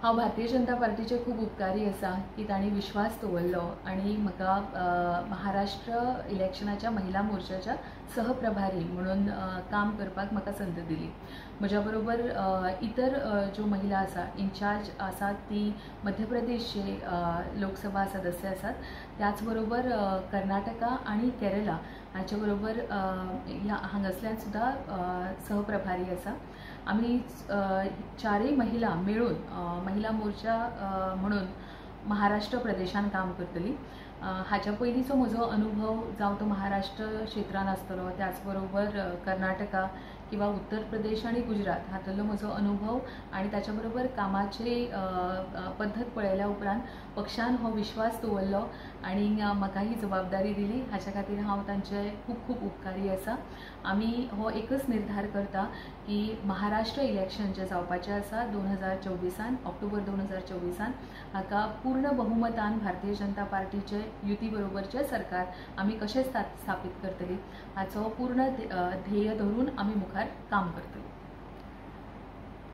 हांव भारतीय जनता पार्टीचे खूब उपकारी आसा की तांणी विश्वास दवरलो आनी म्हाका महाराष्ट्र इलेक्शनाच्या महिला मोर्चाच्या सहप्रभारी म्हणून काम करपाक म्हाका संद दिली. म्हज्या बरोबर इतर ज्यो महिला आसा इन्चार्ज आसात ती मध्य प्रदेशचे लोकसभा सदस्य आसात, त्याच बरोबर कर्नाटका आनी केरला हाचे बरोबर ह्या हांगासल्यान सुद्दां सहप्रभारी आसा. आमी चारय महिला मेळून महिला मोर्चा म्हणून महाराष्ट्र प्रदेशान काम करतली. हाच्या पयलींचो म्हजो अनुभव जावं तो महाराष्ट्र क्षेत्रान आसतलो, त्याच बरोबर कर्नाटका किंवा उत्तर प्रदेश आनी गुजरात हातूंतलो म्हजो अनुभव आनी ताच्या बरोबर कामाची पद्दत पळयल्या उपरांत पक्षान हो विश्वास दवरलो आनी म्हाका ही जबाबदारी दिली. हाच्या खातीर हांव तांचे खूब खूब उपकारी आसा. आमी हो एकच निर्धार करता की महाराष्ट्र इलेक्शन जें जावपाचें आसा 2024 ऑक्टोबर 2024 हाका पूर्ण बहुमतान भारतीय जनता पार्टीचे युती बरोबरचें सरकार आमी कशें स्थापीत करतली हाचो पूर्ण ध्येय धरून आमी मुखार काम करतली.